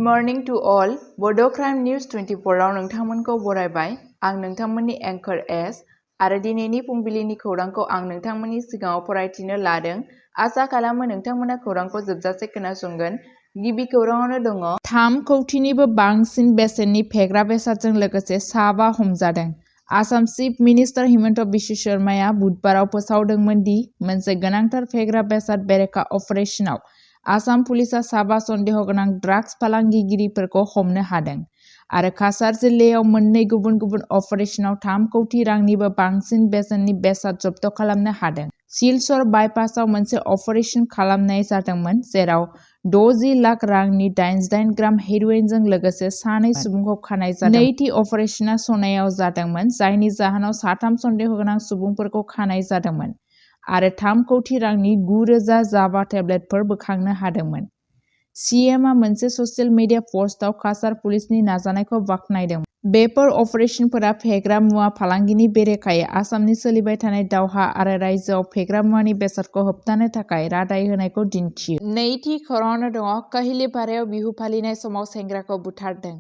morning to all. Bodo News 24 आव नोंथांमोनखौ बरायबाय। आं नोंथांमोननि एंकर एस आरो दिनैनि फुंबिलिनि खौरांखौ आं नोंथांमोननि सिगाङाव फरायथिनो लादों। आसा खालामो नोंथांमोना खौरांखौ जोबजासे खोनासंगोन। गिबि खौराङावनो दङ 3 कौटिनिबो बांसिन बेसेननि फेग्रा बेसादजों लोगोसे 7 हमजादों। आसाम चिफ मिनिस्टार हिमन्त बिश्व शर्माया बुधबाराव फोसावदोंमोन दि मोनसे गोनांथार फेग्रा बेसाद बेरेखा अपारेशनाव आसाम पुलिसा 7 सन्देह गोनां ड्राग्स फालांगिगिरिफोरखौ हमनो हादों आरो काछार जिल्लायाव मोननै गुबुन गुबुन अपारेशनाव 3 कौटि रांनिबो बांसिन बेसेननि बेसाद जब्द खालामनो हादों। सिलचर बाइपासआव मोनसे अपारेशन खालामनाय जादोंमोन जेराव 60 लाख रांनि 88 ग्राम हेर'इनजों लोगोसे 2 सुबुंखौ खानाय जादों। नैथि अपारेशना सनायाव जादोंमोन जायनि जाहोनाव 3 सन्देह गोनां सुबुंफोरखौ खानाय जादोंमोन आरो 3 कौटि रांनि 9,000 जाभा टेब्लेटफोर बोखांनो हादोंमोन। सीएमआ मोनसे ससियेल मिडिया पस्टआव काछार पुलिसनि नाजानायखौ बाख्नायदोंमोन। बेफोर अपारेशनफोरा फेग्रा मुवा फालांगिनि बेरेखायै आसामनि सोलिबाय थानाय दावहा आरो रायजोआव फेग्रा मुवानि बेसादखौ होबथानो थाखाय रादाय होनायखौ दिन्थियो। नैथि खौराङावनो दङ काहिलिपारायाव बिहु फालिनाय समाव सेंग्राखौ बुथारदों।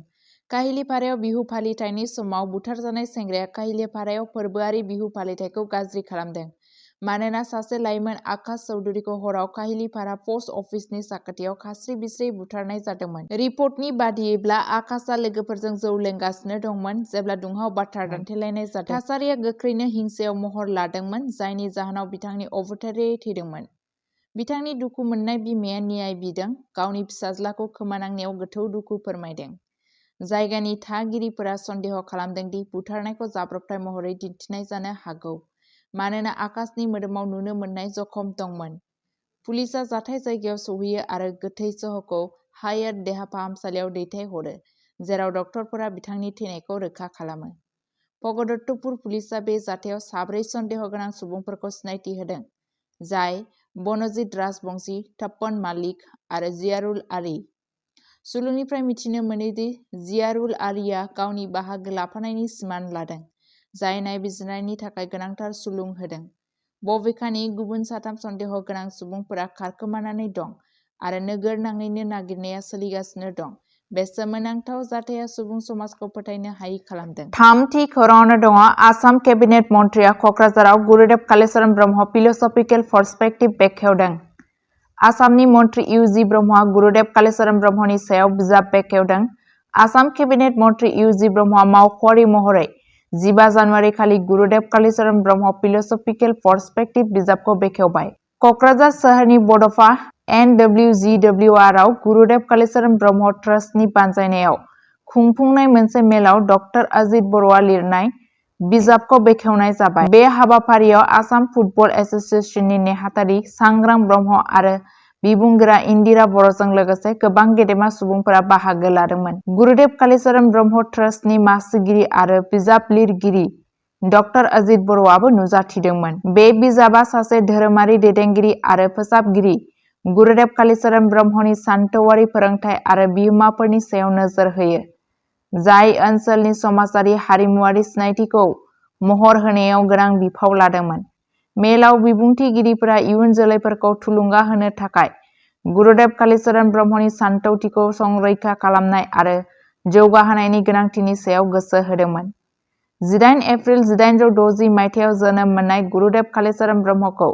काहिलिपारायाव बिहु फालिथायनि समाव बुथारजानाय सेंग्राया काहिलिपारायाव फोरबोआरि बिहु फालिथायखौ गाज्रि खालामदों मानोना सासे लाइमोन आकाश चौधुरीखौ हराव काहिलिपारा पोस्ट अफिसनि साखाथियाव खास्रि बिस्रि बुथारनाय जादोंमोन। रिपर्टनि बादियैब्ला आकाशआ लोगोफोरजों जौ लोंगासिनो दंमोन जेब्ला दुंहाव बाथ्रा दान्थेलायनाय जादों। थासारिया गोख्रैनो हिंसायाव महर लादोंमोन जायनि जाहोनाव बिथांनि अबथारारियै थैदोंमोन। बिथांनि दुखु मोननाय बिमाया न्याय बिदों, गावनि फिसाज्लाखौ खोमानांनायाव गोथौ दुखु फोरमायदों। जायगानि थागिरिफोरा सन्देह खालामदों दि बुथारनायखौ जाब्रबथाय महरै दिन्थिनाय जानो हागौ मानोना आकाशनि मोदोमाव नुनो मोननाय जखम दंमोन। पुलिसआ जाथाय जायगायाव सौहैयो आरो गोथै सहखौ हायेट देहा फाहामसालियाव दैथायहरो जेराव डक्टरफोरा बिथांनि थैनायखौ रोखा खालामो। भगदत्तपुर पुलिसआ बे जाथायाव 4 सन्देह गोनां सुबुंफोरखौ सिनायथि होदों जाय बनजित राजबंशी, तपन मालिक आरो जियारुल आरी। सुलुंनिफ्राय मिथिनो मोनो दि जियारुल आरीआ गावनि बाहागो लाफानायनि सिमान लादों जाय नायबिजिरनायनि थाखाय गोनांथार सुलुं होदों। बबेखानि गुबुन 3 सन्देह गोनां सुबुंफोरा खारखोमानानै दं आरो नोगोर नाङैनो नागिरनाया सोलिगासिनो दं। बे सोमोनांथाव जाथाया सुबुं समाजखौ फोथायनो हायै खालामदों। थामथि खौराङावनो दङ आसाम केबिनेट मन्थ्रिया क'क्राझाराव गुरुदेव कालीचरण ब्रह्म फिलसफिकेल पर्सपेक्टिभ बेखेवदों। आसामनि मन्थ्रि इउ.जि. ब्रह्मआ गुरुदेव कालीचरण ब्रह्मनि सायाव बिजाब बेखेवदों। आसाम केबिनेट मन्थ्रि इउ.जि. ब्रह्मआ मावख'आरि महरै 15 जानुवारि खालि गुरुदेव कालीचरण ब्रह्म फिलसफिकेल पर्सपेक्टिभ बिजाबखौ बेखेवबाय। क'क्राझार सोहोरनि बड'फा NWGWR आव गुरुदेव कालीचरण ब्रह्म ट्रास्टनि बानजायनायाव खुंफुंनाय मोनसे मेलाव डक्टर अजित बर'आ लिरनाय बिजाबखौ बेखेवनाय जाबाय। बे हाबाफारियाव आसाम फुटबल एस'सिएशननि नेहाथारि सांग्रां ब्रह्म आरो बिबुंगोरा इन्दिरा बर'जों लोगोसे गोबां गेदेमा सुबुंफोरा बाहागो लादोंमोन। गुरुदेव कालीचरण ब्रह्म ट्रास्टनि मासिगिरि आरो बिजाब लिरगिरि डक्टर अजित बर'आबो नुजाथिदोंमोन। बे बिजाबा सासे धोरोमारि दैदेनगिरि आरो फोसाबगिरि गुरुदेव कालीचरण ब्रह्मनि सानथौआरि फोरोंथाय आरो बिहोमाफोरनि सायाव नोजोर होयो, जाय ओनसोलनि समाजारि हारिमुआरि सिनायथिखौ महर होनायाव गोनां बिफाव लादोंमोन। मेलाव बिबुंथिगिरिफोरा इयुन जोलैफोरखौ थुलुंगा होनो थाखाय गुरुदेव कालीचरण ब्रह्मनि सानथौथिखौ संरैखा खालामनाय आरो जौगाहोनायनि गोनांथिनि सायाव गोसो होदोंमोन। 18 एप्रिल 1860 मायथाइयाव जोनोम मोननाय गुरुदेव कालीचरण ब्रह्मखौ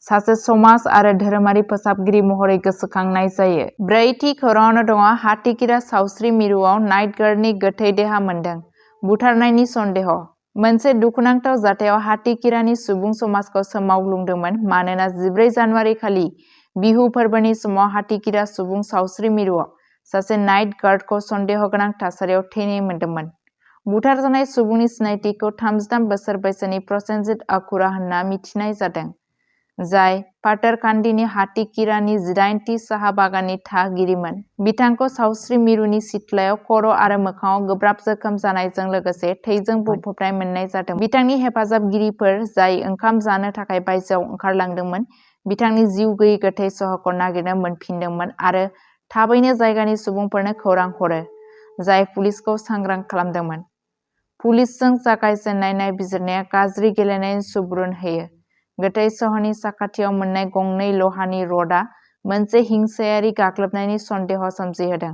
सासे समाज आरो धोरोमारि फोसाबगिरि महरै गोसोखांनाय जायो। ब्रैथि खौराङावनो दङ हाथिखिरा सावस्रि मिरुआव नाइट गार्डनि गोथै देहा मोनदों, बुथारनायनि सन्देह। मोनसे दुखुनांथाव जाथायाव हाथिखिरानि सुबुं समाजखौ सोमावग्लुंदोंमन मानोना 14 जानुवारि खालि बिहु फोरबोनि समाव हाथिखिरा सुबुं सावस्रि मिरुआव सासे नाइट गार्डखौ सन्देह गोनां थासारियाव थैनाय मोनदोंमोन। बुथारजानाय सुबुंनि सिनायथिखौ 33 बोसोर बैसोनि प्रसेनजित आखुरा होनना मिथिनाय जादों, जाय पाथारकान्दिनि हाथिखिरानि 18थि साहा बागाननि थागिरिमोन। बिथांखौ सावस्रि मिरुनि सिथ्लायाव खर' आरो मोखाङाव गोब्राब जोखोम जानायजों लोगोसे थैजों बुंफबनाय मोननाय जादों। बिथांनि हेफाजाबगिरिफोर जाय ओंखाम जानो थाखाय बायजोआव ओंखारलांदोंमोन, बिथांनि जिउ गैयै गोथै सहखौ नागिरनो मोनफिनदोंमोन आरो थाबैनो जायगानि सुबुंफोरनो खौरां हरो, जाय पुलिसखौ सांग्रां खालामदोंमोन। पुलिसजों जागायजेननाय नायबिजिरनाया गाज्रि गेलेनायनि सुबुरुन होयो। गोथै सहनि साखाथियाव मोननाय गंनै लहानि रडआ मोनसे हिंसायारि गाग्लोबनायनि सन्देह सोमजिहोदों।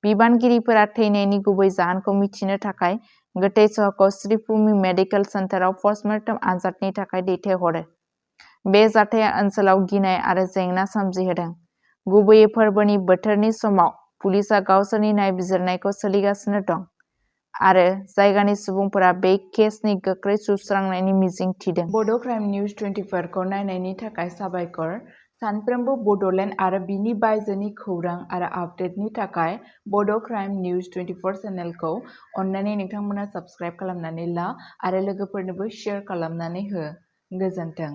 बिबानगिरिफोरा थैनायनि गुबै जाहोनखौ मिथिनो थाखाय गोथै सहखौ श्रीभूमि मेडिकेल सेन्टाराव पस्टमर्टम आनजादनि थाखाय दैथायहरो। बे जाथाया ओनसोलाव गिनाय आरो जेंना सोमजिहोदों। गुबैयै फोरबोनि बोथोरनि समाव पुलिसआ गावसोरनि नायबिजिरनायखौ सोलिगासिनो दं आरो जायगानि सुबुंफोरा बे केसनि गोख्रै सुस्रांनायनि मिजिं थिदों। बड' क्राइम निउज 24 खौ नायनायनि थाखाय साबायखर। सानफ्रोमबो बड'लेण्ड आरो बिनि बायजोनि खौरां आरो आपडेटनि थाखाय बड' क्राइम निउज 24 चेनेलखौ अन्नानै नोंथांमोना साबस्क्राइब खालामनानै ला आरो लोगोफोरनोबो शेयार खालामनानै हो। गोजोन्थों।